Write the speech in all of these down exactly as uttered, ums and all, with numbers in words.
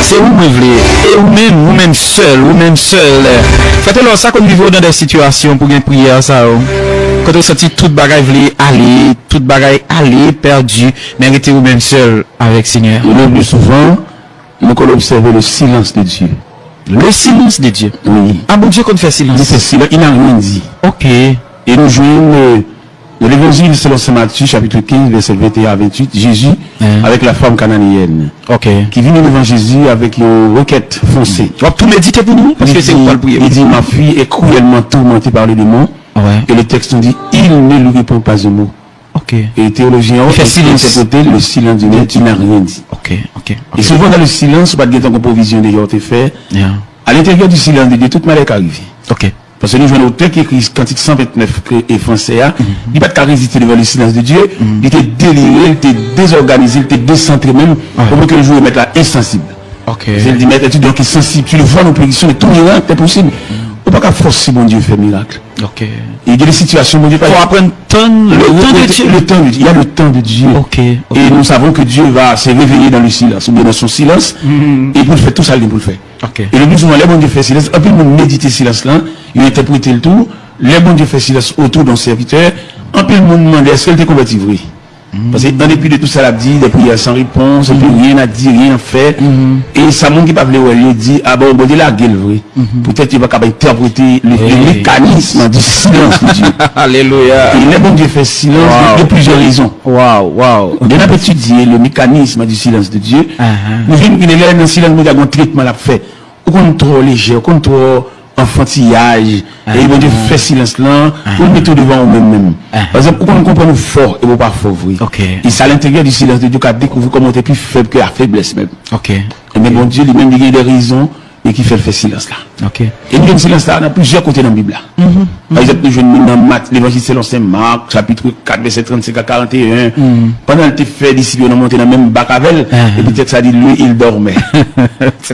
Se ou mwen vle, e ou menm, ou menm sèl, ou menm sèl. Frè Telor, sa konn rive w nan de sitiyasyon pou gen priyè sa yo, kote w santi tout bagay vle ale, tout bagay ale, pèdi, men rete ou menm sèl avèk Senyè a. Le plus souvent, nou konn obsève le silence de Dieu. Le silence de Dieu. Wi. A, Bondye konn fè silans. Li fè silans, il n'a rien dit. Ok. E nou jwenn, euh, nan Levanjil selon Sen Matye, chapit kenz, vèsè venteyen a venntuit, Jezi avèk la fanm kananeyen ki vini devan Jezi avèk yon rekèt fonse. W ap tou medite pou nou, paske se ou k pral priye. Il dit, ma fille est cruellement tourmentée par le démon. Et le texte nous dit, il ne lui répond pas un mot. Ok. E teyolojyen yo entèprete le silence de Dieu, il n'a rien dit. Ok, ok, ok. E souvan nan le silence, ou pa t gentan gon pwovizyon deja ou te fè. Yeah. À l'intérieur du silence de Dieu, tout malè ka rive. Ok. Paske nou jwenn otè ki ekri kantik san ventnèf ke, e, fransè a, li pa t ka reziste devan le silence de Dieu, li te delire, li te dezòganize, li te desantre menm, au point ke l jwe mèt la ensansib. Ok. Se li di, mèt, tu donc est sensible, tu le vois, nous périssons, mais tout miracle est possible. Ou pa ka fòse Bondye fè mirak. Ok. E gen de sitiyasyon Bondye pa. Fò aprann tann le temps de Dieu. Le temps de Dieu. Il y a le temps de Dieu. Ok, ok. Et nous savons que Dieu va se réveiller dans le silence, ou bien dans son silence, e pou l fè tout sa l gen pou l fè. Ok. E le pli souvan, lè Bondye fè silans, anpil moun medite silans lan, yo entèprete l tou. Lè Bondye fè silans otou de yon sèvitè, anpil moun mande èske l te konvèti vre. Paske an depi de tout sa l ap di, des prières sans réponse, et puis rien à dire, rien à faire. E sa moun ki pa vle wè l yo di, a bon, Bondye lage l vre. Poutèt yo pa kapab entèprete le, le mécanisme du silence de Dieu. Alelouya. E lè Bondye fè silans, gen plizyè rezon. Wow, wow. Lè n ap etidye le mécanisme du silence de Dieu, nou jwenn gen de lè nan silans Bondye a gen yon tretman l ap fè. Ou konn twò lejè, ou konn twò anfantiyaj. E Bondye fè silans lan pou l mete w devan ou menm menm. Pa egzanp, ou konn konprann ou fò, epi ou pa fò vre. E c'est à l'intérieur du silence de Dieu ou ka dekouvri kòman ou te pi fèb ke la faiblesse menm. Ebyen, Bondye li menm, li gen de rezon e ki fè l fè silans la. E li gen silans la nan plizyè kote nan Bib la. Pa egzanp, nou jwenn li nan Mat, Levanjil selon Sen Mak, chapit kat, vèsè trannsenk a karanteyen. Pandan l te fè disip yo nan monte nan menm bak avè l, epi tèks la di, lui, il dormait.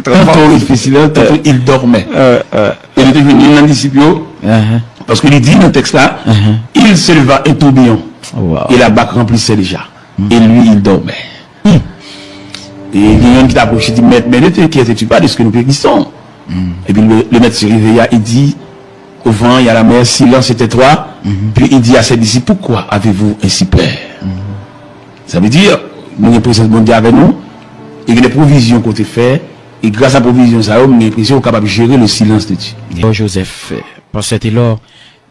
Tantôt il fait silence, tantôt il dormait. E nou te jwenn youn nan disip yo, paske li di nan tèks la, il se leva un tourbillon, et la barque remplissait déjà, et lui, il dormait. E gen youn ki t apwoche, di, Maître, mais ne t'inquiètes-tu pas de ce que nous périssons? Et puis le, le maître se réveilla et dit au vent et à la mer, silence et tais-toi. Puis il dit à ses disciples, pourquoi avez-vous ainsi peur? Sa vle di, nou gen prezans Bondye avè nou, e gen de pwovizyon kote fè, e gras a pwovizyon sa yo, m gen enpresyon ou kapab jere le silence de Dieu. Joseph, Pastè Telor,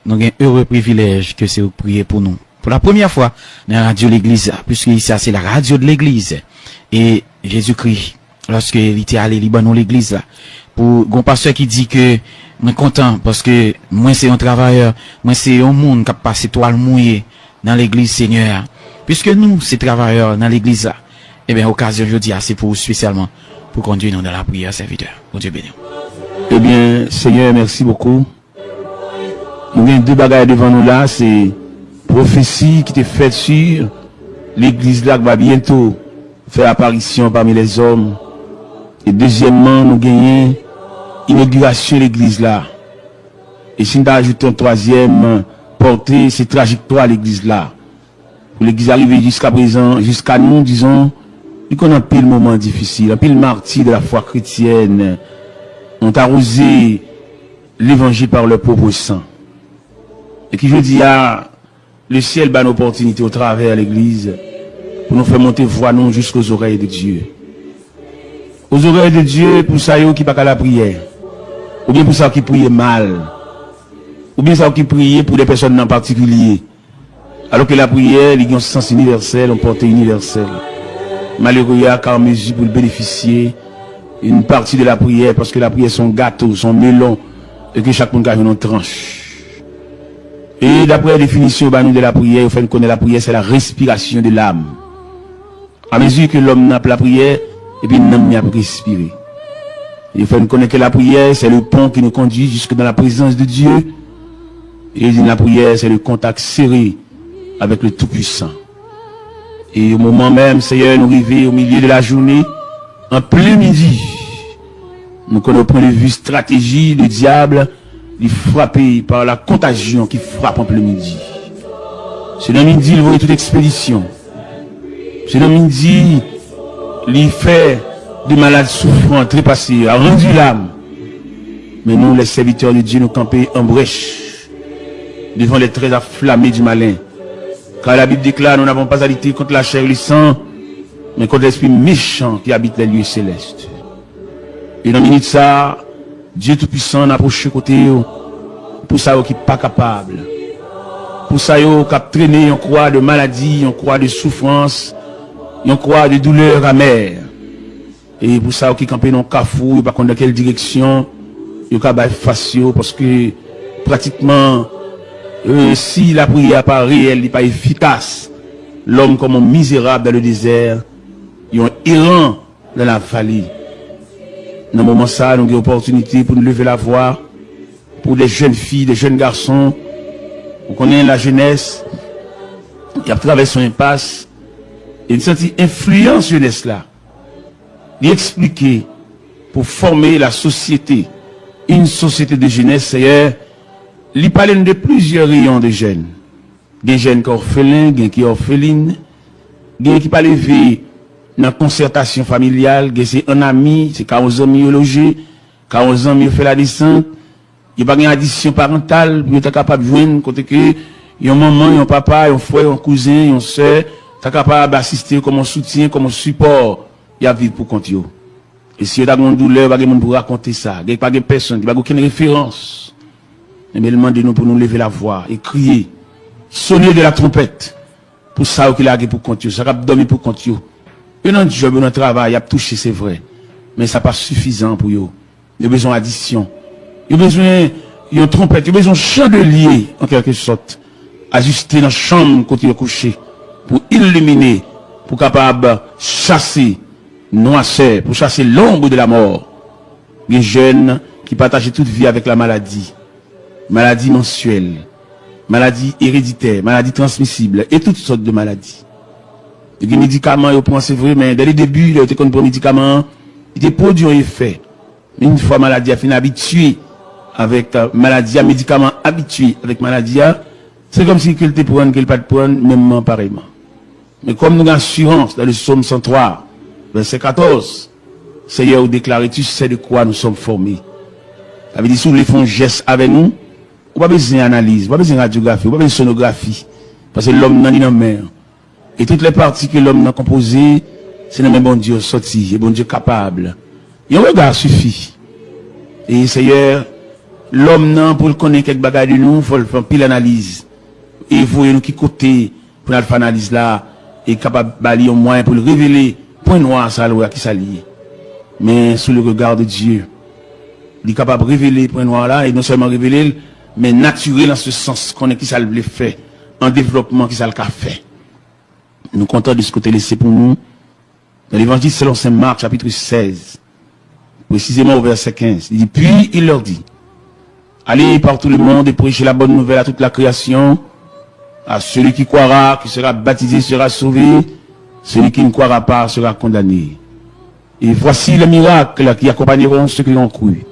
nou gen ere privilèj ke se ou k priye pou nou. Pou la premyè fwa nan radyo legliz la, puiske isi a se la radio de l'église. E Jezikri, lòske li te ale, li ban nou legliz la. Pou gon pastè ki di ke mwen kontan paske mwen se yon travayè, mwen se yon moun k ap pase twal mouye nan legliz Senyè a. Piske nou se travayè nan legliz la, ebyen, okazyon jodi a se pou ou espesyalman pou kondui nou nan lapriyè, sèvitè. Bondye beni w. Ebyen, Senyè, mèsi bokou. Nou gen de bagay devan nou la, se pwofesi ki te fèt si legliz la ki va byento fè aparisyon pami lèzòm. E dezyèmman, nou genyen inogirasyon legliz la. E si n ta ajoute yon twazyèm pòte, se trajektwa legliz la. Pou legliz la rive jiska prezan, jiska nou, dizon, li konn anpil moman difisil, anpil marti de la fwa kretyèn ont arrosé l'évangile par leur propre sang. E ki jodi a, le syèl ba nou opòtinite otravè legliz pou nou fè monte vwa nou jusqu'aux oreilles de Dieu. Aux oreilles de Dieu pou sa yo ki pa ka lapriyè, oubyen pou sa yo ki priye mal, oubyen sa yo ki priye pou de pèsòn an patikilye. Alò ke lapriyè, li gen yon sans inivèsèl, yon pòte inivèsèl. Malere a ka an mezi pou l benefisye yon pati de lapriyè, paske lapriyè se yon gato, se yon melon, e ke chak moun ka jwenn yon tranch. E daprè definisyon yo ba nou de lapriyè, yo fè n konnen lapriyè, c'est la respiration de l'âme. Amezi ke lòm nan ap lapriyè, epi nanm li ap respire. Yo fè n konnen ke lapriyè, c'est le pont qui nous conduit jusque dans la présence de Dieu. E yo di n lapriyè, c'est le contact serré avec le Tout-Puissant. E o moman menm, Seyè, nou rive o milye de la jounen, an plen midi. Nou konnen o pwen de vi estrateji de dyab, li frape pa la kontajyon ki frape an plen midi. Se nan midi l voye tout ekspedisyon. Se nan midi li fè Des malades souffrants trépassés a rendu l'âme. Mais nous, les serviteurs de Dieu, nous camper en brèche devant les traits afflammés du malin. Car la Bible déclare, nous n'avons pas à lutter contre la chair et le sang, mais contre l'esprit méchant qui habite les lieux célestes. E nan minit sa, Dye Toupisan ap pwoche kote yo, pou sa yo ki pa kapab, pou sa yo k ap trennen yon kwa de maladi, yon kwa de soufrans, yon kwa de doulè amè. E pou sa yo ki kanpe nan kafou, yo pa konn nan kèl direksyon yo ka bay fas yo, paske pratikman, euh, si lapriyè pa reyèl, li pa efikas, lòm kòm yon mizerab dans le désert, yon eran dans la vallée. Nan moman sa, nou gen opòtinite pou nou leve lavwa pou de jèn fi, de jèn gason. Ou konnen lajenès, y ap travèse yon enpas, e n santi enfliyans jenès la. Li eksplike pou fòme la sosyete, une société de jeunesse, Seyè, li pale n de plizyè reyon de jèn. Gen jèn ki òfelen, gen ki òfelin, gen ki pa leve nan konsètasyon familyal, gen se an ami, se ka yon zanmi yo loje, ka yon zanmi yo fè ladesant. Yo pa gen adisyon parantal pou yo ta kapab jwenn kote ke yon manman, yon papa, yon frè, yon kouzen, yon sè ta kapab asiste yo kòm yon soutyen, kòm yon sipò. Y ap viv pou kont yo. E si yo ta gen yon doulè, yo pa gen moun pou rakonte sa. Gen pa gen pèsonn, pa gen okenn referans. Ebyen, l mande nou pou nou leve lavwa e kriye, sonner de la trompette, pou sa yo ki lage pou kont yo, sa k ap dòmi pou kont yo. Yo nan djòb, yo nan travay, y ap touche, se vre. Men sa pa sifizan pou yo. Yo bezwen adisyon. Yo bezwen yon twonpèt, yo bezwen yon chandelye, an kèlke sòt, ajiste nan chanm kote yo kouche, pou ilimine, pou kapab chase nwasè, pou chase l'ombre de la mort. Gen jèn ki pataje tout vi avèk la maladie. Maladi mansyèl, maladi ereditè, maladi transmisib, e tout sòt de maladi. Yo gen medikaman yo pran, se vre, men dès le début, lè yo te konn pran medikaman an, li te pwodui yon efè. Men yon fwa maladi a fin abitye avèk, euh, maladi a, medikaman an abitye avèk maladi a, se kòmsi ke l te pran, ke l pa t pran, menmman, parèyman. Men kòm nou gen asirans dans le psaume cent trois, verset quatorze, Seyè, ou deklare, tu sais de quoi nous sommes formés. Sa vle di, si w vle fè yon jès avè nou, ou pa bezwen analiz, ou pa bezwen radyografi, ou pa bezwen sonografi. Paske lòm nan li nan men an. E tout lè pati ke lòm nan konpoze, se nan men Bondye yo sòti, e Bondye kapab. Yon rega sifi. E Seyè, lòm nan, pou l konnen kèk bagay de nou, fò l fè anpil analiz. E voye nou ki kote pou n al fè analiz la, e kapab ba li yon mwayen pou l revele pwen nwa sa l wè a, ki sa l ye. Men sous le regard de Dieu, li kapab revele pwen nwa la, e non sèlman revele l, men natire l an se sans, konnen ki sa l vle fè, an devlòpman, ki sa l ka fè. Nou kontan de sa w te lese pou nou nan Levanjil selon Sen Mak, chapit sèz, presizeman o vèsè kenz. Li di, puis il leur dit, allez par tout le monde et prêchez la bonne nouvelle à toute la création. À celui qui croira, qui sera baptisé, sera sauvé. Celui qui ne croira pas sera condamné. Et voici les miracles qui accompagneront ceux qui ont cru.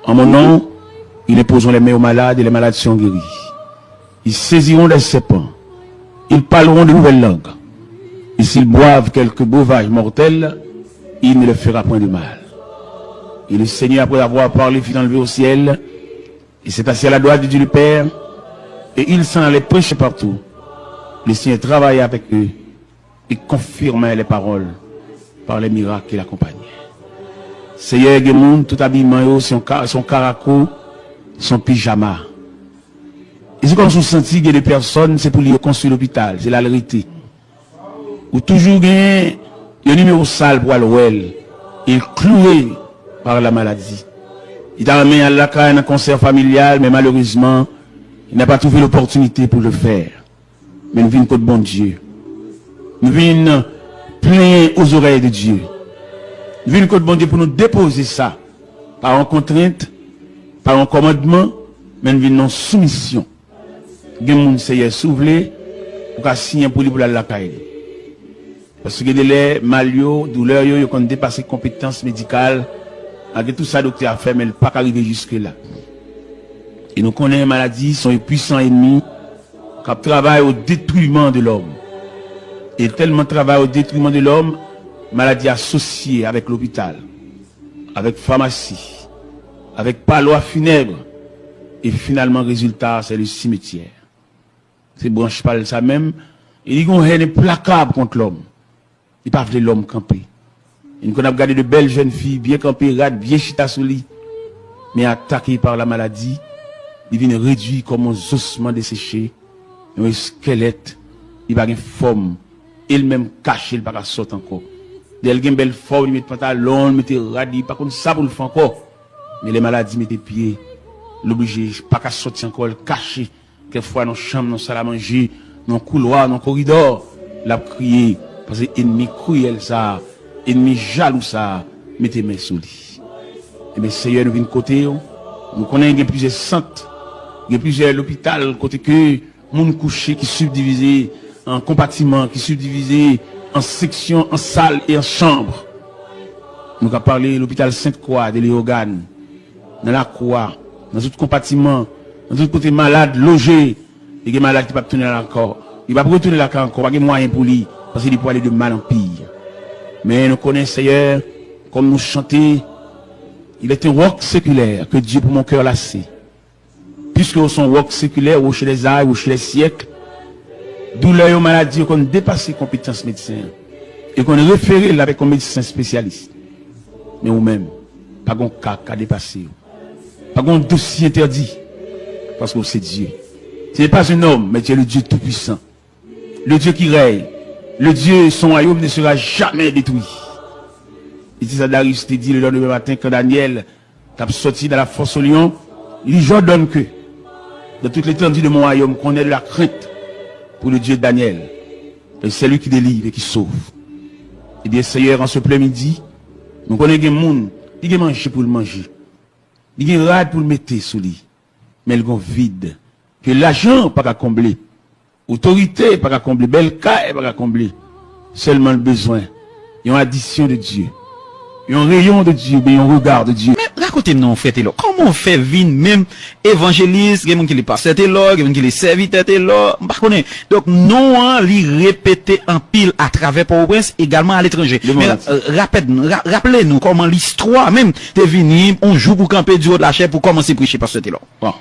En mon nom, ils imposeront les mains aux malades et les malades seront guéris. Ils saisiront des serpents. Ils parleront de nouvelles langues. Et s'ils boivent quelque breuvage mortel, il ne leur fera point de mal. Et le Seigneur, après avoir parlé, fut enlevé au ciel. Il s'est assis à la droite de Dieu le Père. Et ils s'en allaient prêcher partout. Le Seigneur travaillait avec eux et confirmait les paroles par les miracles qui l'accompagnaient. Seyè, gen moun, tout abiman yo, se yon ka-, se yon karako, se yon pijama. E se kòmsi w santi gen de pèsòn, se pou li yo konstwi lopital, se la l rete. Ou toujou gen yon nimewo sal pou al wè l, e l kloure par la maladie. Li ta renmen al lakay nan konsè familyal, men malerezman, il n'a pas trouvé l'opportunité pour le faire. Men nou vin kot Bondye. Nou vin plenyen aux oreilles de Dieu. Nou vin kot Bondye pou nou depoze sa. Pa yon kontrent, pa yon kòmandman, men nou vin nan soumisyon. Gen moun, Seyè, si w vle, ou ka siyen pou li pou l al lakay li. Paske gen de lè, mal yo, doulè yo, yo konn depase konpetans medikal, malgre tout sa doktè a fè, men l pa ka rive jiske la. E nou konnen maladi se yon pwisan ènmi k ap travay o detriman de lòm. E l tèlman travay o detriman de lòm, Maladi asosye avèk lopital, avèk famasi, avèk palwa finèb, e finalman rezilta a se le simetyè. Se branch pa l sa menm, e li gen yon hèn enplakab kont lòm. Li pa vle lòm kanpe. E n konn ap gade de bèl jèn fi byen kanpe, rad byen chita sou li. Men atake pa la maladi, li vin redui kòm yon zosman deseche, yon eskèlèt, li pa gen fòm, e l menm kache, l pa ka sòt ankò. Lè l gen bèl fòm, li met pantalon, li mete rad, li pa konn sa pou l fè ankò. Men lè maladi mete pye, l oblije pa ka sòti ankò, l kache. Kèk fwa nan chanm, nan sal a manje, nan koulwa, nan koridò, l ap kriye, paske ènmi kriyèl sa a, ènmi jalou sa a, mete men sou li. Ebyen, Seyè, nou vin kote w. Nou konnen gen plizyè sant, gen plizyè lopital kote ke moun kouche ki sibdivize an konpatiman, ki sibdivize an seksyon, an sal e an chanb. Nou ka pale lopital Sent Kwa de Leyogàn, nan Lakou a, nan tout konpatiman, nan tout kote malad loje, e gen malad ki p ap tounen lakay ankò. Li p ap retounen lakay ankò, pa gen mwayen pou li, paske li pwale de mal an pi. Men nou konnen, Seyè, kòm nou chante, Il est un roc séculaire que Dieu pour mon cœur lassé. Puisque ou son roc séculaire, rocher des âges, rocher des siècles, doulè yo, maladi yo konn depase konpetans medsen an. Yo konn refere l avèk yon medsen espesyalis. Men ou menm, pa gon ka ka depase w. Pa gon dosye entèdi. Paske w se Dye. Ce n'est pas un homme, mais tu es le Dieu tout-puissant. Le Dieu qui règne. Le Dieu, son royaume ne sera jamais détruit. E se sa Darius te di le lendemain matin quand Daniel t ap sòti dans la fosse au lion, li di, j'ordonne que dans toute l'étendue de mon royaume, qu'on ait de la crainte pour le Dieu de Daniel. Et c'est lui qui délivre et qui sauve. Ebyen, Seyè, an se plen midi, nou konnen gen moun, li gen manje pou l manje. Li gen rad pou l mete sou li. Men l gon vid ke lajan pa ka konble. Otorite pa ka konble, bèl kay pa ka konble. Sèlman l bezwen yon adisyon de Dye, yon reyon de Dye, oubyen yon rega de Dye. Men rakonte m non, frè Telò, kòman w fè vin menm evanjelis, gen moun ki li pastè Telò, gen moun ki li sèvitè Telò, m pa konnen. Donk, non an, li repete anpil atravè Pòtoprens, egalman aletranje. Men, euh, rapèd, ra-, raple nou kòman listwa menm te vini, yon jou pou kanpe du haut de la chaire pou kòmanse preche, pastè Telò. Bon.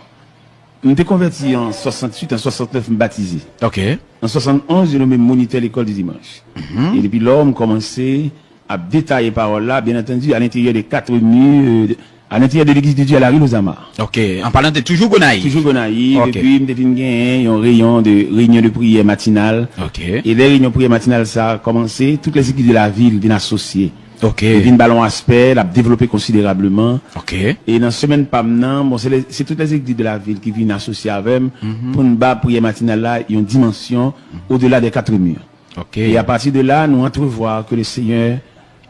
M te konvèti an swasanntuit, an swasantnèf m batize. Ok. An swasannonz, yo nonmen m monitè lekòl di dimanch. Mhm. E depi lò, m kòmanse ap detaye pawòl la, byen antandi, à l'intérieur des quatre murs, euh, à l'intérieur de l'église de Dieu à la rue Lozama. Ok. An palan de toujou Gonayiv. Toujou Gonayiv, ok. Epi m te vin genyen yon reyon de, reyinyon de priyè matinal. Ok. E lè reyinyon priyè matinal sa a kòmanse, tout lè legliz de la vil vin asosye. Ok. Li vin ba l yon aspè, l ap devlope konsiderableman. Ok. E nan semèn pa m nan, bon, se le, se tout lè legliz de la vil ki vin asosye avè m, mhm, pou n ba priyè matinal la yon dimansyon, mhm, au-delà des quatre murs. Ok. E apati de la, nou antrevwa ke le Senyè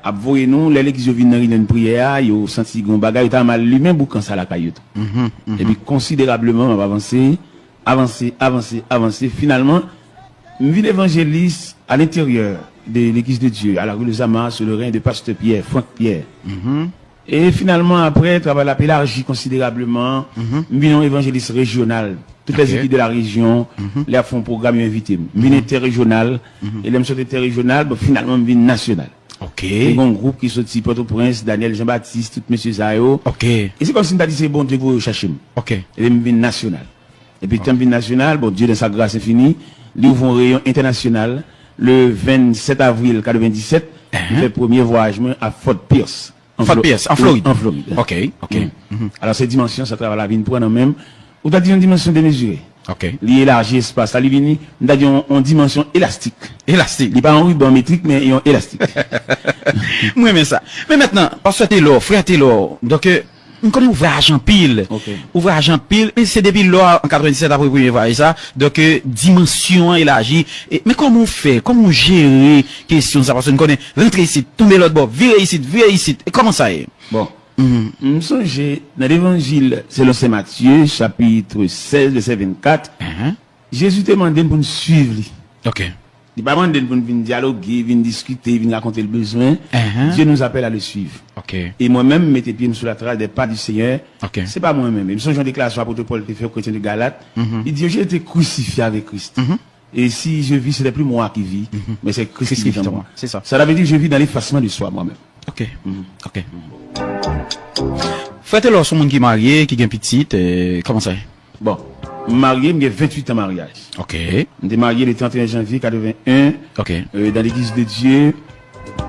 ap voye nou, lè legliz yo vin nan reyinyon priyè a, yo santi gen yon bagay, yo ta mal limen boukan sa lakay yo tou. Mhm, mhm. Epi konsiderableman, m ap avanse, avanse, avanse, avanse. Finalman, m vin evanjelis à l'intérieur de l'église de Dieu, à la rue Lezama, sous le règne de pasteur Pierre, Franck Pierre. Mhm. E finalman, apre, travay la ap elaji konsiderableman. Mhm. M vin yon evanjelis rejyonal. Tout lè, ok, legliz de la rejyon, mhm, lè y ap fè yon pwogram, yo envite m. M vin, mhm, entèrejyonal. Mhm. E lè m sot entèrejyonal, bon, finalman, m vin nasyonal. Ok. Te gen yon gwoup ki soti Pòtoprens, Daniel Jean-Baptiste, tout mesye sa yo. Ok. E se kòmsi m ta di se Bondye ki voye yo chache m. Ok. Epi m vin nasyonal. Epi tan m vin nasyonal, Bondye, dans sa grâce infinie, li ouvri yon reyon entènasyonal le vennsèt avril katrevendisèt, m fè premye vwayaj mwen a Fort Pierce, an Flo-, Fort Pierce, an Florid. An Florid. Ok, ok. Mhm. Alò, se dimansyon sa travay la vin pran nan men m. Ou ta di yon dimansyon demezire. Ok. Li elaji espas la, li vini, m ta di yon, yon dimansyon elastik. Elastik. Li pa yon riban metrik, men yon elastik. M renmen sa. Men mentnan, pastè Telò, frè Telò, donk, euh, m konnen ou vwayaje anpil. Ok. Ou vwayaje anpil, men se depi lò an katrevendisèt apre premye vwayaj sa, donk, euh, dimansyon an elaji. E, men kòman w fè, kòman w jere kesyon sa? Paske n konnen rantre isit, tonbe lòt bò, vire isit, vire isit. E kòman sa ye? Bon, mhm, m sonje nan Levanjil selon Sen Matye, chapit sèz, vèsè vennkat, mhm, Jezi te mande n pou n suiv li. Ok. Li pa mande n pou n vin dyaloge, vin diskite, vin rakonte l bezwen. Mhm. Dieu nous appelle à le suivre. Ok. E mwen menm, m mete pye m sou la tras dè pa di Senyè. Ok. Se pa mwen menm. E m sonje yon deklarasyon apot Pòl te fè aux chrétiens de Galat. Mhm. Li di yo, j'ai été crucifié avec Christ. Mhm. Et si je vis, ce n'est plus moi qui vis, mais c'est Christ qui vit en moi. C'est ça. Cela veut dire que je vis dans l'effacement de soi moi-même. Ok. Ok. Frè Telor, se yon moun ki marye, ki gen pitit, e, kòman sa ye? Bon, m marye, m gen venntuit an maryaj. Ok. M te marye le trente et un janvier quatre-vingt-un, ok, euh, dans l'église de Dieu.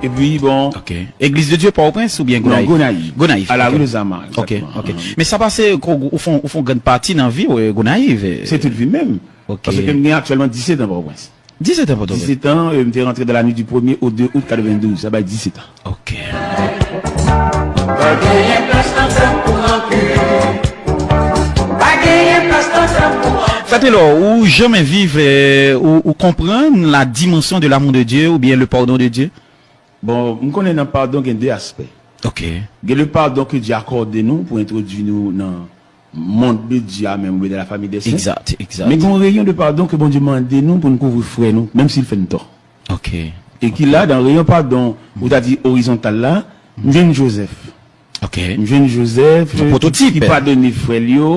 Epi, bon. Ok. Église de Dieu Port-au-Prince oubyen Gonayiv? Non, Gonayiv. Gonayiv. À la rue de Zama, exactement. Ok, ok. Men sa pase, ou fè, ou fè yon grann pati nan vi w, e, Gonayiv, e. Se tout vi m menm. Ok. Paske m gen aktyèlman disèt an Pòtoprens. Disèt an Pòtoprens. Disèt an, euh, m te rantre dans la nuit du premier au deux août quatre-vingt-douze. Sa bay disèt an. Ok. Pa genyen plas nan tanp pou rankin. Pa genyen plas nan tanp pou rankin. Frè Telor, ou janmen viv, euh, ou, ou konprann la dimension de l'amour de Dieu oubyen le pardon de Dieu? Bon, m konnen nan padon gen de aspè. Ok. Gen le pardon ke Dye akòde nou pou entwodui nou nan monde de Dieu a menm, oubyen dans la famille des saints. Exact, exact. Men gen yon reyon de padon ke Bondye mande nou pou n kouvri frè nou, menm si l fè n tò. Ok. E ki la, dan reyon padon, ou ta di orizontal la, m jwenn Joseph. Ok. M jwenn Joseph, euh, ki, ki padone frè l yo.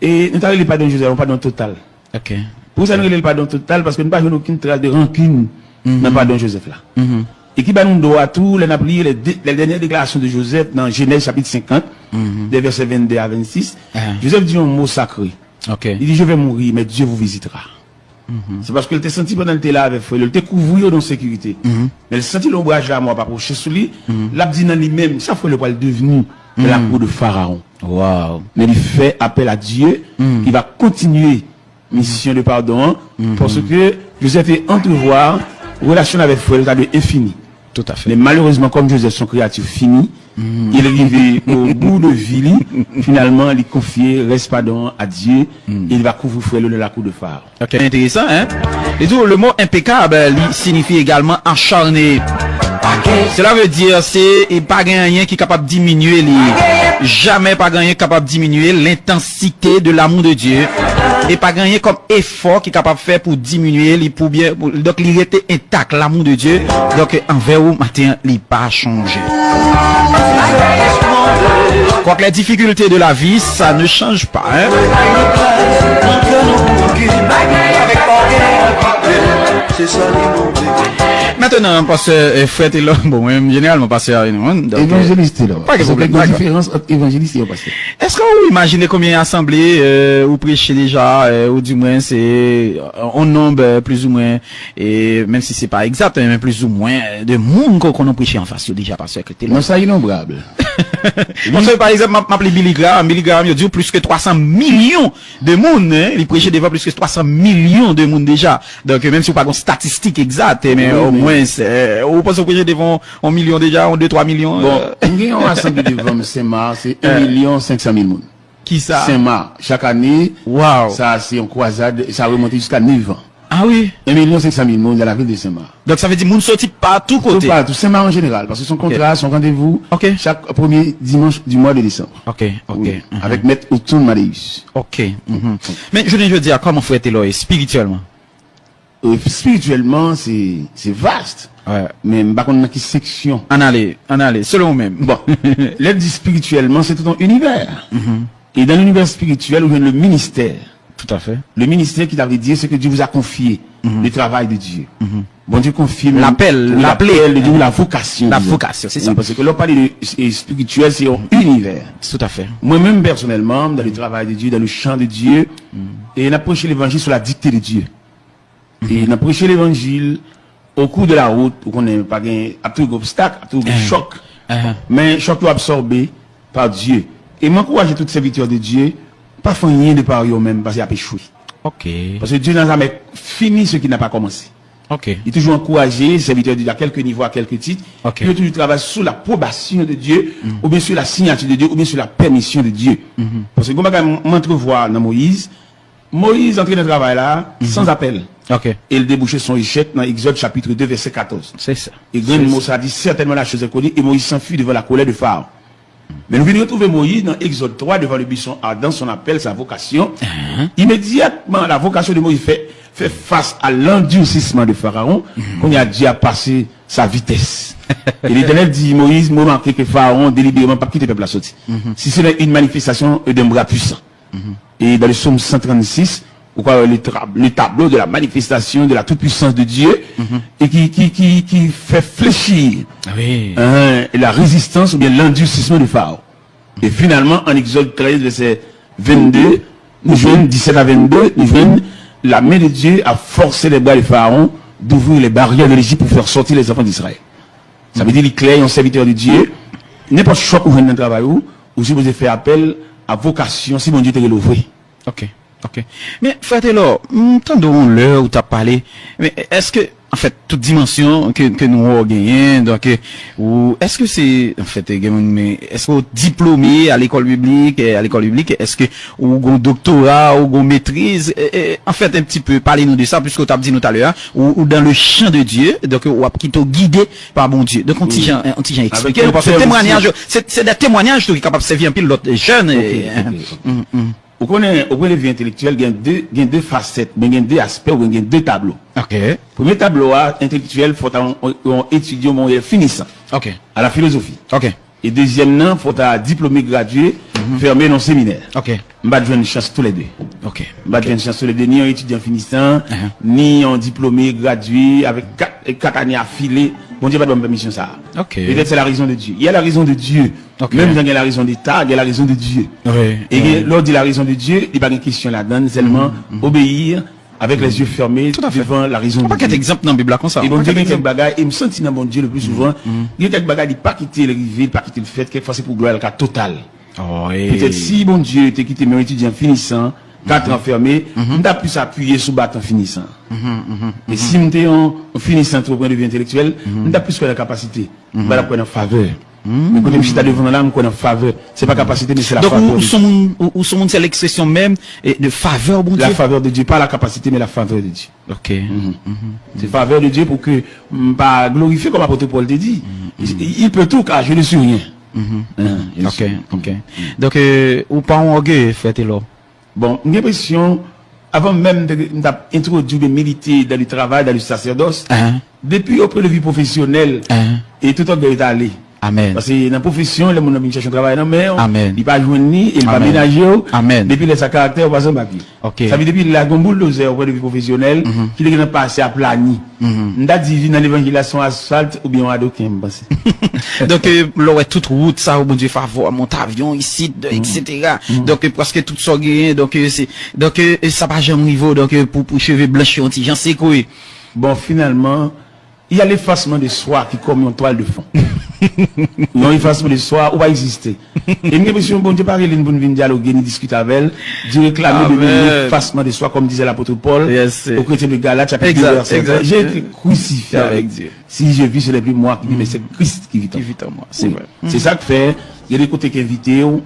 E nou ta rele padon Joseph yon padon total. Ok. Pou sa nou rele l padon total, paske nou pa jwenn okenn tras de rankin nan padon Joseph la. E ki ba nou dwa tou, lè n ap li les dé-, les dernières déclarations de Joseph nan Jenèz chapit senkant, de vèsè vennde a vennsis, Joseph di yon mo sakre. Ok. Li di, "Je vais mourir, mais Dieu vous visitera." Se paske l te santi pandan l te la avèk frè l yo, l te kouvri yo nan sekirite. Men l santi lonbraj lanmò ap apwoche sou li, l ap di nan li menm, sa frè l yo pral devni nan lakou de Farawon. Wow. Men li fè apèl a Dye ki va kontinye misyon de padon an, paske Joseph te antrevwa relasyon l avèk frè l ta dwe enfini. Tout à fait. Men malerezman, kòm Joseph se yon kreyati fini, e l rive o bout de vi li, finalman, li konfye rès padon an a Dye, e li va kouvri frè l yo nan lakou de Farawon. Ok, enteresan, hein? Li di, le mot impeccable, li siyifi egalman acharné. Cela veut dire, se, e pa gen anyen ki kapab diminye li. Jamè pa gen anyen ki kapab diminye l'intensité de l'amour de Dieu. E pa gen anyen kòm efò ki kapab fè pou diminye li, pou byen, pou, donk, li rete entak, l'amour de Dieu. Donk, anvè ou, maten an, li pa chanje. Quoique les difficultés de la vie, ça ne change pas, hein. Maintenant, pastè, eh, frè Telor, bon, mwen, jeneralman, pastè a, non, donk, eh, evanjelis Telor. Pa gen pwoblèm, gen yon diferans ant evanjelis e yon pastè. Èske ou imajine konbyen asanble, eh, ou preche deja, eh, ou di mwen se, eh, yon nonb, eh, plizoumwen, e menm si se pa egzat, men plizoumwen, eh, de moun ke w konn preche anfas yo deja, pastè Telor? Non, sa inonbrab. Paske, pa egzanp, m ap, m ap li Billy Graham. Billy Graham, yo di w plis ke twa san milyon de moun, hein, li preche devan plis ke twa san milyon de moun deja. Donk, menm si w pa gen statistik egzat, men omwen, ou panse w preche devan yon milyon deja, yon de, twa milyon? Bon, m gen yon asanble devan m, Senmak, se yon milyon senk san mil moun. Kisa? Senmak, chak ane, sa se yon kwazad, sa remonte jiska nèf an. Ah wi. Yon milyon senk san mil moun dans la ville de Senmak. Donk, sa vle di moun soti patou kote. Toupatou, Senmak an jeneral, paske se yon kontra, se yon randevou, chak premye dimanch du mois de décembre. Ok, ok. Wi, avèk mèt Othon Maléus. Ok. Men jounen jodi a, kòman frè Telor ye espirityèlman? Euh, espirityèlman, se, se vaste. Men m pa konn nan ki seksyon. Ann ale, ann ale, selon ou menm. Bon, lè di espirityèlman, se tout yon inivè. E dans l'univers spirituel, ou jwenn le ministère. Tout à fait. Le ministère ki ta vle di, se ke Dye vous a konfye le travay de Dye. Bondye konfye nou, l'appel, wi, l'appel de Dieu, la vocation de Dieu. La vocation, c'est ça. Wi, paske lè w pale de, e, espirityèl, se yon inivè. Tout à fait. Mwen menm, pèsonèlman, dans le travail de Dieu, dans le champ de Dieu, e n ap preche levanjil sou la dikte de Dye. E n ap preche levanjil, au cours de la route, ou konnen pa gen, ap toujou gen obstak, ap toujou gen chòk. Men chòk yo absòbe pa Dye. E m ankouraje tout sèvitè de Dye, pa fè anyen de pa yo menm, paske y ap echwe. Ok. Paske Dieu n'a jamais fini ce qu'il n'a pas commencé. Ok. Li toujou ankouraje sèvitè de Dye a kèlke nivo, a kèlke tit, pou yo toujou travay sou lapwobasyon de Dye, oubyen sou la siyati de Dye, oubyen sou la pèmisyon de Dye. Paske gon bagay m, m antrevwa nan Moyiz, Moyiz antre nan travay la san apèl. Ok. E l debouche sou yon echèk nan Egzòd chapit de, vèsè katòz. Se sa. E grenn mo sa di, certainement la chose est connue, et Moïse s'enfuit devant la colère de Pharaon. Men nou vin retwouve Moyiz nan Egzòd twa, devant le buisson ardent, son appel, sa vocation. Immédiatement, la vocation de Moïse fait, fait face à l'endurcissement de Pharaon. Kounye a, Dye a pase sa vitès. E Letènèl di Moyiz, m remake ke Farawon delibereman p ap kite pèp la soti. Si ce n'est une manifestation d'un bras puissant. E dans le psaume cent trente-six, Ou ka wè le, tra- le tableau de la manifestation de la toute-puissance de Dieu, e ki, ki, ki, ki fè flechi, euh, la résistance ou bien l'endurcissement de Pharaon. E finalman, an Egzòd trèz, vèsè vennde, nou jwenn, disèt a vennde, nou jwenn: la main de Dieu a forcé les bras de Pharaon d'ouvrir les barrières de l'Égypte pour faire sortir les enfants d'Israël. Sa vle di, li klè, yon sèvitè de Dye, nenpòt chòk ou jwenn nan travay ou, ou sipoze fè apèl a vokasyon, si Bondye te rele w vre. Ok, ok. Men, frè Telor, m tande w yon lè ou t ap pale, men èske, anfèt, tout dimansyon ke, ke nou wè w genyen, donk, ou, èske se, anfèt, gen moun, men, èske w diplome a lekòl biblik, eh, a lekòl biblik, èske ou gon doktora, ou gon metriz, eh, eh, anfèt, un petit peu, pale nou de sa, puisque w t ap di nou talè a, ou, ou dans le champ de Dieu, donk, w ap kite w gide pa Bondye. Donk, yon ti jan, yon ti jan eksplike nou, paske temwanyaj, se, se de temwanyaj tou ki kapab sèvi anpil lòt jèn. Ou konnen, o pwen de vi entelektyèl, gen de, gen de fasèt, men gen de aspè, oubyen gen de tablo. Ok. Premye tablo a, entelektyèl, fò ta yon, yon etidyan, yon finisan. Ok. A la filozofi. Ok. E dezyèm nan, fò ta diplome, gradye, fèmen nan seminè. Ok. M pa t jwenn chans toulède. Ok. M pa t jwenn chans toulède, ni yon etidyan finisan, ni yon diplome, gradye, avèk kat, kat ane afile. Bondye pa t ban m pèmisyon sa a. Ok. Petèt se la rezon de Dye. Il y a la raison de Dieu. Ok. Menm jan gen la rezon de ta, gen la rezon de Dye. Wi. E gen, lè w di la rezon de Dye, li pa gen kesyon ladann, sèlman obeyi avec les yeux fermés devant la raison de Dieu. Yon pakèt egzanp nan Bib la konsa. E Bondye gen kèk bagay, e m santi nan Bondye le pli souvan, gen kèk bagay li pa kite l rive, li pa kite l fèt, kèk fwa se pou glwa l ka total. Petèt si Bondye te kite m yon etidyan finisan, kat an fèmen, m ta plis apiye sou baton finisan. Men si m te yon finisan tou o pwen de vi entelektyèl, m ta plis kwè nan kapasite, m pa ta kwè nan favè. Men kote m chita devan w la, m kwè nan favè. Se pa kapasite, men se la favè. Donk ou, ou se yon moun, ou, ou se yon moun, se lekspresyon menm, eh, de favè Bondye. La faveur de Dieu, pas la capacité, mais la faveur de Dieu. Ok. Se favè de Dye pou ke m pa glorifye, kòm apot Pòl te di. Il, il peut tout, car je ne suis rien. Hein, je Ok, suis- ok. Donk, eh, ou pa yon ògeye, frè Telor. Bon, m gen enpresyon, avan menm de, m t ap entwodui oubyen milite dans le travail, dans le sacerdoce, Hein. depi o pwen de vi pwofesyonèl, Hein. e tout ògèy ta ale. Amen. Paske nan pwofesyon, lè moun nan vin chèche yon travay nan men w, Amen. li pa jwenn li, e li pa Amen. menaje w, Amen. depi lè sa karaktè ou pa sanm ak li. Ok. Sa vle di depi lè a gen yon bouldozè o pwen de vi pwofesyonèl, ki te gen nan pase a plani. M ta di vi nan levanjil la se yon asfalt oubyen yon adoken, m panse. Donk, eh, lè w wè tout wout sa yo, Bondye favè, mont avyon isit, etsetera. Donk, eh, prèske tout sa w genyen, donk, eh, se, donk, eh, sa pa janm rive w, donk, eh, pou, pou cheve blanch yo, yon ti jan sekwe. Bon, finalman, il y a l'effacement de soi qui comme yon twal de fon. Yon efasman de swa, ou pa egziste. E m gen enpresyon Bondye pa rele n pou n vin dyaloge ni diskite avè l. Dye reklame de nou l'effacement de soi, comme disait l'apôtre Paul aux chrétiens de Galates, chapitre deux, verset vingt. J'ai été crucifié avec Dieu. Si je vis, ce n'est plus moi qui vis, mais c'est Christ qui vit en moi. C'est vrai. Se sa k fè, gen de kote k envite w,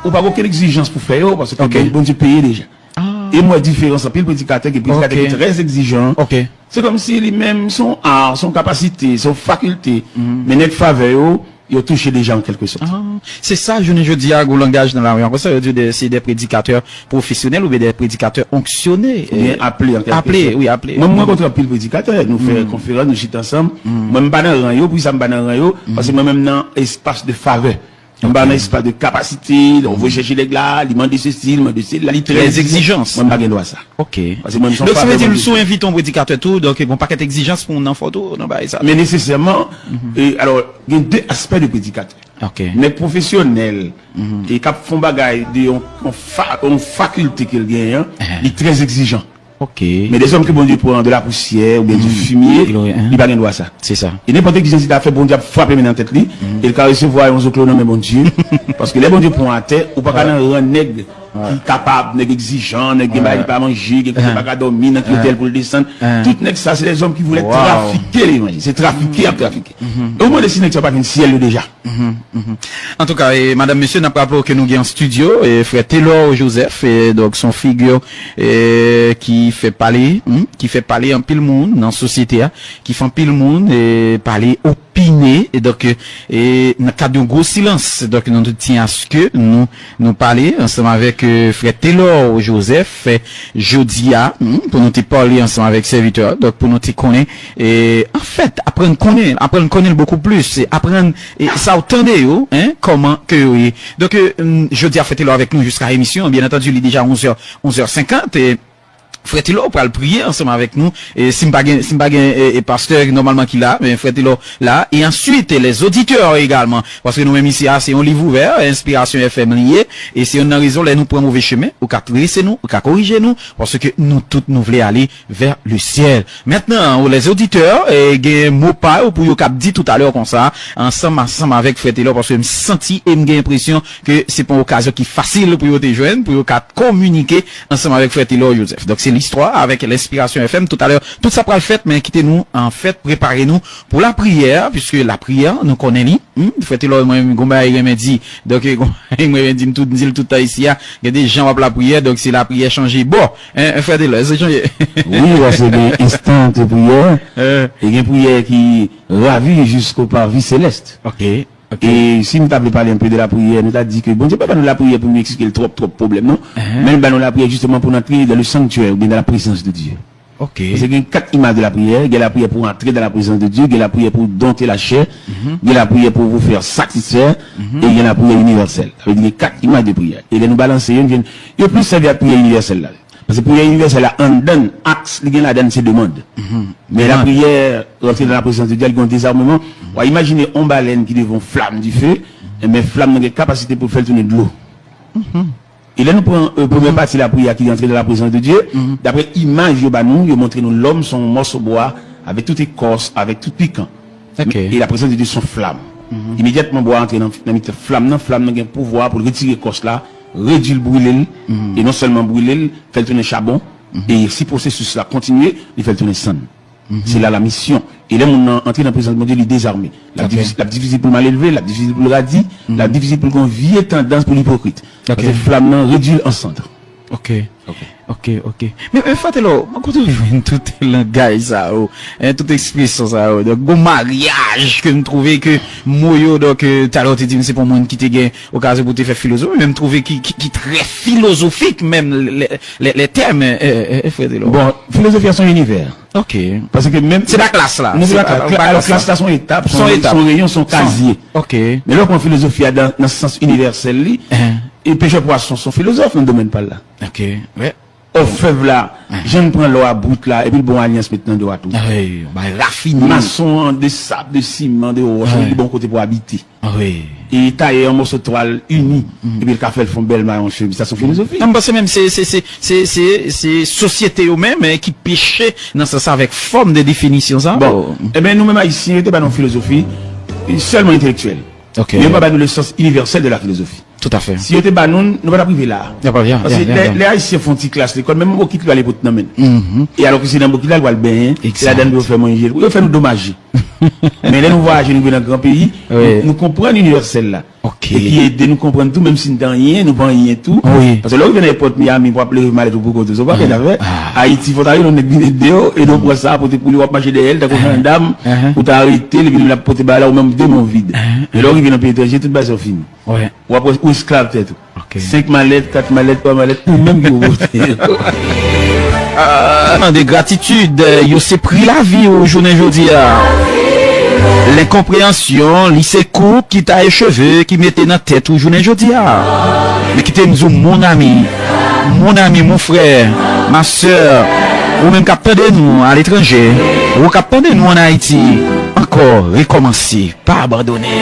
ou pa gen okenn egzijans pou fè yo, paske Bondye peye deja. E m wè diferans anpil predikatè, gen predikatè ki trè egzijan. Se kòmsi li menm se yon ar, se yon kapasite, se yon fakilte. Men nèg favè yo, yo touche deja an kèlkesòt. Se sa, jounen jodi a, gen yon langaj nan lari an konsa, yo di de, se de predikatè pwofesyonèl oubyen de predikatè onksyone. Oubyen aple an kèlkesòt. Aple, wi, aple. Mwen, mwen rankontre anpil predikatè, nou fè konferans, nou chita ansanm. Mwen, m pa nan ran yo, poukisa m pa nan ran yo? Paske mwen menm nan espas de favè. M pa nan espas de kapasite, donk, ou voye chèche nèg la, li mande sesi, li mande sela, li trè egzijan. Mwen, m pa gen dwa sa. Ok. Paske mwen, m se yon favè Bondye. Donk, sa vle di, si w envite yon predikatè tou, donk, gon pakèt egzijans pou w nan fòt ou, nan bagay sa. Men nesesèman, e, alò, gen de aspè de predikatè. Ok. Nèg pwofesyonèl, e k ap fè yon bagay de yon, yon fa-, yon fakilte ke l genyen, li trè egzijan. Ok. Men dèzòm ke Bondye pran de la pousyè oubyen du fumier, li pa gen dwa sa. Se sa. E nenpòt egzijans li ta fè, Bondye ap frape men nan tèt li, e l ka resevwa yon zoklo nan men Bondye. Paske lè Bondye pran atè, ou pa ka nan ran nèg ki kapab, nèg egzijan, nèg gen bagay li pa manje, gen kote pa ka dòmi, nan ki otèl pou l desann. Tout nèg sa, se dèzòm ki voulè trafike levanjil. Se trafike y ap trafike. E ou mande si nèg sa pa jwenn syèl yo deja. Antouka, e, madanm, mesye, n ap raple w ke nou gen an estidyo, e, frè Telor Joseph, e, donk, se yon figi, e, ki fè pale, hmm, ki fè pale anpil moun nan sosyete a, ki fè anpil moun, e, pale, opine, e, donk, e, nan kad yon gwo silans, donk, nou te tyen aske nou, nou pale ansanm avèk, e, frè Telor Joseph, e, jodi a, hmm, pou nou te pale ansanm avèk sèvitè a, donk, pou nou te konnen, e, anfèt, aprann konnen, aprann konnen l bokou plis, e aprann, e, sa w tande yo, en, kòman ke yo ye. Donk, e, hmm, jodi a, frè Telor avèk nou jiska emisyon, byen antandi, li deja onz è, onz è senkant, e, Frè Telor pral priye ansanm avèk nou. E si m pa gen, si m pa gen e, e pastè nòmalman ki la, men Frè Telor la. E answit, les auditeurs egalman. Paske nou menm isi a, se yon liv ouvè, Inspiration F M li ye. E se youn nan rezon lè nou pran move chemen, ou ka trese nou, ou ka korije nou, paske nou tout nou vle ale vers le ciel. Maintenant, les auditeurs, e, gen mo pa yo pou yo k ap di toutalè konsa, ansanm, ansanm avèk Frè Telor, paske m santi e m gen enpresyon ke se pa yon okazyon ki fasil pou yo te jwenn, pou yo ka kominike ansanm avèk Frè Telor Joseph. Donk, se listwa avèk Inspiration F M. Toutalè, tout sa pral fèt, men kite nou, anfèt, prepare nou pou lapriyè, piske lapriyè, nou konnen li. Hmm, Frè Telor, mwen, gon bagay renmen di. Donk, gon bagay mwen renmen di, m tout, m di l tout tan isi a. Gen de jan w ap lapriyè, donk si lapriyè chanje bò, hein, Frè Telor, èske chanje? Wi, paske gen enstan de priyè, e gen priyè ki ravi jusqu'au parvis céleste. Ok, ok. E si nou ta vle pale anpe de lapriyè, nou ta di ke Bondye pa ba nou lapriyè pou nou eksplike l twòp, twòp pwoblèm, non. Men li ba nou lapriyè justement pou nou antre dans le sanctuaire oubyen dans la présence de Dieu. Ok. Paske gen kat imaj de lapriyè, gen lapriyè pou antre dans la présence de Dieu, gen lapriyè pou dompter la chair, gen lapriyè pou vous faire satisfaire, e gen lapriyè inivèsèl. Sa vle di gen kat imaj de priyè. E lè nou balanse yo, nou jwenn, yo plis sèvi ak priyè inivèsèl la. Paske priyè inivèsèl la, anndan, aks li gen ladann se demann. Men lapriyè, rentrer dans la présence de Dieu, li gen yon dezarmeman. W a imajine yon balèn ki devan yon flam dife, enben flam nan gen kapasite pou l fè l tounen dlo. E lè nou pran, e, premyè pati lapriyè ki antre dans la présence de Dieu, daprè imaj yo ba nou, yo montre nou lòm se yon mòso bwa, avèk tout ekòs, avèk tout pikan. Ok. E la présence de Dieu se yon flam. Imedyatman bwa antre nan, nan mitan flam nan, flam nan gen pouvwa pou l retire ekòs la, redui l, brile l, e non sèlman brile l, fè l tounen chabon, e si pwosesis la kontinye, li fè l tounen sann. Se la la misyon. E lè moun nan antre nan prezans Bondye, li dezame. L ap difisil, l ap difisil pou l malelve, l ap difisil pou l radi, l ap difisil pou l gen yon vye tandans pou l ipokrit. Paske flam nan redui l an sann. Ok. Ok, ok. Men, men Frè Telor, mwen kote w jwenn tout langaj sa yo, en, tout ekspresyon sa yo. Donk, gon maryaj ke m twouve ke mo yo, donk, e, talè w te di m se pou moun ki te gen okazyon pou te fè filozofi, men m twouve ki, ki, ki trè filozofik menm, lè, lè, lè tèm, e, e, e, Frè Telor. Bon, filozofi a se yon inivè. Ok. Paske menm se pa klas la. Non, se pa klas. Alò, klas la se yon etap, se yon reyon, se yon kazye. Ok. Men lè w pran filozofi a nan, nan sans inivèsèl li, e pechè pwason se yon filozòf nan domèn pa l la. Ok. Òfèv la, jan l pran lò a brit la, epi l ba w alyans met nan dwèt ou. Wi, yon bagay rafine. Mason an, de sab, de siman, de wòch, epi l ba w yon kote pou w abite. Wi. E tayè an mòso twal ini, epi l ka fè l fè yon bèl mayon chemiz. Sa se yon filozofi. M panse menm se, se, se, se, se, se sosyete yo menm, eh, ki peche nan sans sa avèk fòm de definisyon sa. Bon, enben, nou menm Ayisyen, yo te ba nou filozofi, eh, sèlman entelektyèl. Ok. Men yo pa ba nou le sens universel de la philosophie. Tout à fait. Si yo te ba nou l, nou pa t ap rive la a. Paske lè, lè Ayisyen fè yon ti klas lekòl, menm mo kit li pa lè pote nan men l. E alò ke se nan mo kit la, l pral benyen, se ladan l pou yo fè manje l. Yo fè nou domaje. Men lè nou vwayaje, nou vin nan gran peyi, nou, nou konprann inivèsèl la. Ok. E ki ede nou konprann tou, menm si n t anyen, nou pa anyen tou. Wi. Paske lè w rive nan èpòt Miami, w ap leve malèt ou pou kont ou, se yon pakèt afè. Ayiti, fò w ta rele yon nèg vin ede w, e nou pran sa, pote pou li, w ap mache dèyè l, tankou yon dam, ou ta arete l, epi l ap pote bagay la, ou menm de men w vid. Men lè w rive nan peyi etranje, tout bagay sa yo fini. Wi. W ap wè ou esklav tèt ou. Ok. Senk malèt, kat malèt, twa malèt, ou menm ki pou pote yo. Ah, de gratitid, yo se pri lavi ou jounen jodi a. Lenkonpreyansyon, li se koup ki taye cheve ki mete nan tèt ou jounen jodi a. Men kite m di w, mon ami, mon ami, mon frè, ma sè, ou menm k ap tande nou aletranje, ou k ap tande nou ann Ayiti, ankò rekòmanse. Pa abandone.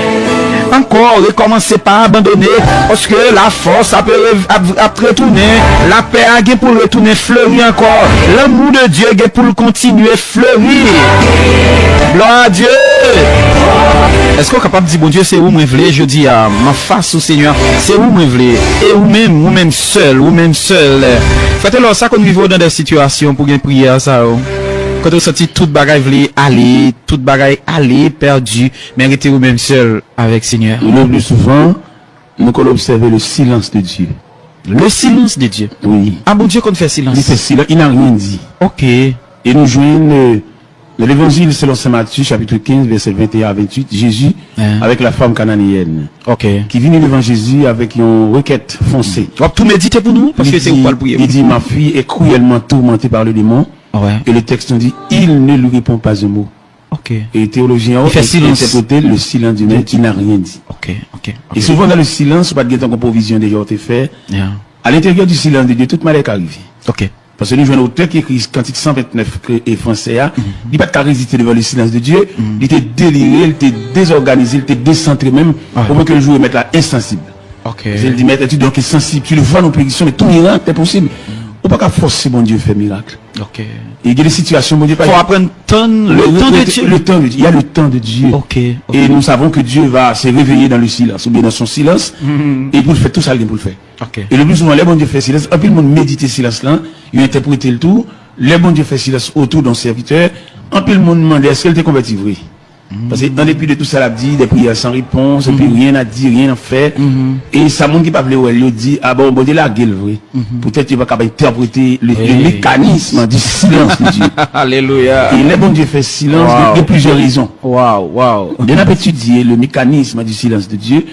Ankò, rekòmanse pa abandone, paske lafòs ap, ap, ap retounen, lapè a gen pou l retounen fleri ankò, lanmou de Dye gen pou l kontinye fleri. Glwa a Dye! Èske w kapab di, Bondye, se ou mwen vle jodi a, m anfas ou, Senyè, se ou mwen vle, e ou menm, ou menm sèl, ou menm sèl. Frè Telor, sa konn rive w nan de sitiyasyon pou gen priyè sa yo, kote w santi tout bagay vle ale, tout bagay ale, pèdi, men rete ou menm sèl avèk Senyè. Le plus souvent, nou konn obsève le silence de Dieu. Le silence de Dieu. Wi. A, Bondye konn fè silans. Li fè silans, il n'a rien dit. Ok. E nou jwenn, euh, nan Levanjil selon Sen Matye, chapitre quinze, verset vingt et un à vingt-huit, Jezi avèk la fanm kananeyen ki vini devan Jezi avèk yon rekèt fonse. W ap tou medite pou nou, paske se ou k pral priye. Il dit, ma fille est cruellement tourmentée par le démon. Wi. Et le texte nous dit, il ne lui répond pas un mot. Ok. E teyolojyen yo entèprete le silence du maître, il n'a rien dit. Ok, ok, ok. E souvan nan le silence, ou pa t gentan gon pwovizyon deja ou te fè. Yeah. À l'intérieur du silence de Dieu, tout malè ka rive. Ok. Paske nou jwenn otè ki ekri kantik san ventnèf ke, e, fransè a, li pa t ka reziste devan le silence de Dieu, li te delire, li te dezòganize, li te desantre menm, au point ke l joure mèt la ensansib. Ok. Paske l di, Maître, tu donc est sensible, tu le vois, nous périssons, mais tout miracle est possible. Ou pa ka fòse Bondye fè mirak. Ok. E gen de sitiyasyon Bondye pa Faut apprendre attendre le temps de Dieu. Le temps de Dieu. Il y a le temps de Dieu. Ok, ok. Et nous savons que Dieu va se réveiller dans le silence, ou bien dans son silence, e pou l fè tout sa l gen pou l fè. Ok. E le plus souvent, lè Bondye fè silans, anpil moun medite silans lan, yo entèprete l tou. Lè Bondye fè silans otou de yon sèvitè, anpil moun mande èske l te konvèti vre. Paske an depi de tout sa l ap di, des prières sans réponse, et puis rien à dire, rien à faire. E sa moun ki pa vle wè l yo di, a bon, Bondye lage l vre. Poutèt yo pa kapab entèprete le, le mécanisme du silence de Dieu. Alelouya. E lè Bondye fè silans, gen, gen plizyè rezon. Wow, wow. Lè n ap etidye le mécanisme du silence de Dieu,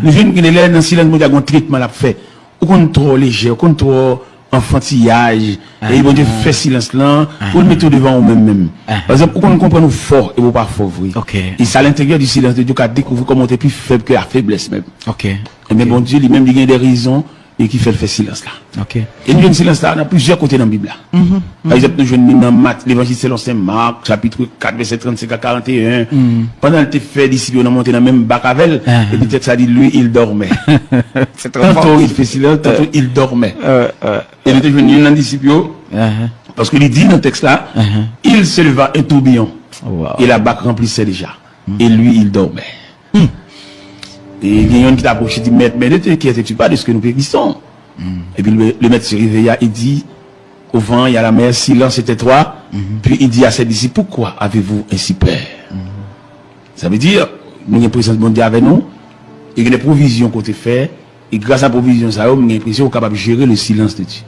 nou jwenn gen de lè nan silans Bondye a gen yon tretman l ap fè. Ou konn twò lejè, ou konn twò anfantiyaj, e Bondye fè silans lan pou l mete w devan ou menm menm. Pa egzanp, ou konn konprann ou fò, e ou pa fò vre. Ok. E sa, à l'intérieur du silence de Dieu, ka dekouvri kòman ou te pi fèb ke la faiblesse menm. Ok. Ebyen, Bondye li menm, li gen de rezon e ki fè l fè silans la. Ok. E nou jwenn silans la nan plizyè kote nan Bib la. Pa egzanp, nou jwenn li nan Mat, Levanjil selon Sen Mak, chapit kat, vèsè trannsenk a karanteyen. Pandan l te fè disip yo nan monte nan menm bak avè l, epi tèks la di, lui, il dormait. C'est trop Tanto fort. Il fait silence, tanto il dormait. Euh, euh, E nou te jwenn youn nan disip yo, uh-huh. paske li di nan tèks la, il se leva un tourbillon, Wow. et la barque remplissait déjà, et lui, il dormait. E gen youn ki t apwoche, di, Maître, mais ne t'inquiètes-tu pas de ce que nous périssons? Epi le, le maître se réveilla et dit au vent et à la mer, silence et tais-toi. Puis il dit à ses disciples, pourquoi avez-vous ainsi peur? Sa vle di, nou gen prezans Bondye avè nou, e gen de pwovizyon kote fè, e gras a pwovizyon sa yo, m gen enpresyon ou kapab jere le silence de Dieu.